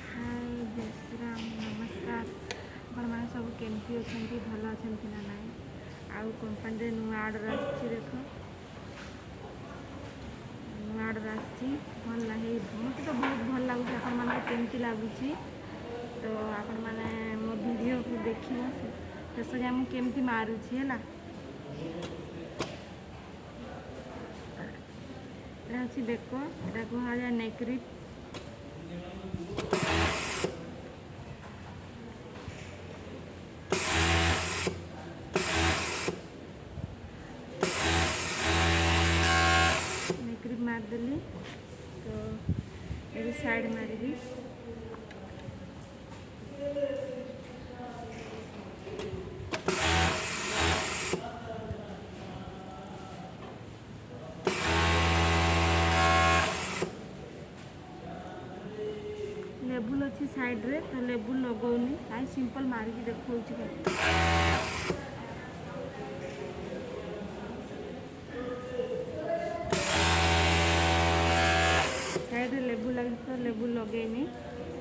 ହାଏ, ଜୟ ଶ୍ରୀରାମ, ନମସ୍କାର। ଆପଣମାନେ ସବୁ କେମିତି ଅଛନ୍ତି? ଭଲ ଅଛନ୍ତି ନା ନାହିଁ? ଆଉ କମ୍ପାନୀରେ ନୂଆ ଅର୍ଡ଼ର ଆସିଛି, ଦେଖ। ନୂଆ ଅର୍ଡ଼ର ଆସିଛି, ଭଲ ଲାଗେ। ମୋତେ ତ ବହୁତ ଭଲ ଲାଗୁଛି। ଆପଣମାନଙ୍କୁ କେମିତି ଲାଗୁଛି? ତ ଆପଣମାନେ ମୋ ଭିଡ଼ିଓକୁ ଦେଖିବ ଶେଷ ଯାଏଁ, ମୁଁ କେମିତି ମାରୁଛି। ହେଲା, ଏଇଟା ହେଉଛି ବେକ, ଏଇଟା କୁହାଯାଏ ନେକ୍ ରିପ୍। ନେକ୍ ରିପ୍ ମାରିଦେଲି, ତ ଏବେ ସାଇଡ଼୍ ମାରିବି। ଲେବୁଲ୍ ଅଛି ସାଇଡ଼୍ରେ, ତ ଲେବୁଲ୍ ଲଗାଉନି କାହିଁ, ସିମ୍ପଲ୍ ମାରିକି ଦେଖାଉଛି ଖାଲି। ସାଇଡ଼୍ରେ ଲେବୁଲ୍ ଲାଗିଛି, ତ ଲେବୁଲ୍ ଲଗେଇନି,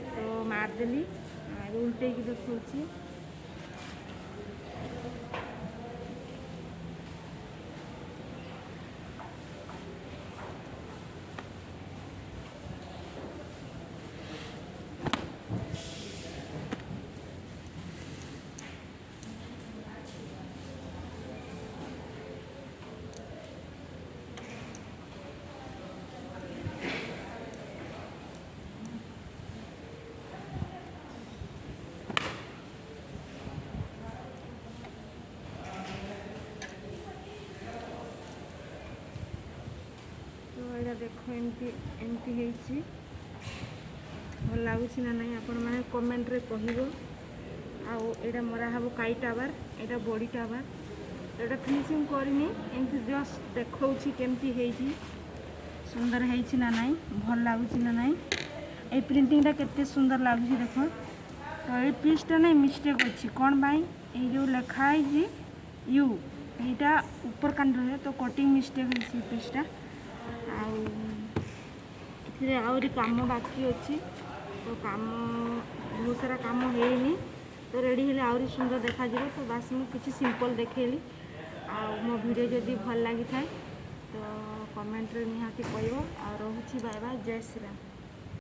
ତ ମାରିଦେଲି। ଆଉ ଉଲ୍ଟେଇକି ଦେଖାଉଛି। ତ ଏଇଟା ଦେଖ, ଏମିତି ଏମିତି ହେଇଛି। ଭଲ ଲାଗୁଛି ନା ନାହିଁ, ଆପଣମାନେ କମେଣ୍ଟରେ କହିବ। ଆଉ ଏଇଟା ମରା ହେବ କାଇ ଟାୱାର, ଏଇଟା ବଡ଼ି ଟାୱାର। ଏଇଟା ଫିନିସିଂ କରିନି, ଏମିତି ଜଷ୍ଟ ଦେଖାଉଛି କେମିତି ହେଇଛି, ସୁନ୍ଦର ହେଇଛି ନା ନାହିଁ, ଭଲ ଲାଗୁଛି ନା ନାହିଁ। ଏଇ ପ୍ରିଣ୍ଟିଂଟା କେତେ ସୁନ୍ଦର ଲାଗୁଛି ଦେଖ। ତ ଏଇ ପିସ୍ଟା ନାଇଁ ମିଷ୍ଟେକ୍ ଅଛି। କ'ଣ ପାଇଁ? ଏଇ ଯେଉଁ ଲେଖା ହେଇଛି you, ଏଇଟା ଉପର କାନରେ, ତ କଟିଂ ମିଷ୍ଟେକ୍ ହେଇଛି ଏ ପିସ୍ଟା। ଆଉ ଏଥିରେ ଆହୁରି କାମ ବାକି ଅଛି, ତ କାମ ବହୁତ ସାରା କାମ ହେଇନି। ତ ରେଡ଼ି ହେଲେ ଆହୁରି ସୁନ୍ଦର ଦେଖାଯିବ। ତ ବାସ୍, ମୁଁ କିଛି ସିମ୍ପଲ୍ ଦେଖେଇଲି। ଆଉ ମୋ ଭିଡ଼ିଓ ଯଦି ଭଲ ଲାଗିଥାଏ, ତ କମେଣ୍ଟରେ ନିହାତି କହିବ। ଆଉ ରହୁଛି, ବାଏ ବାଏ, ଜୟ ଶ୍ରୀରାମ।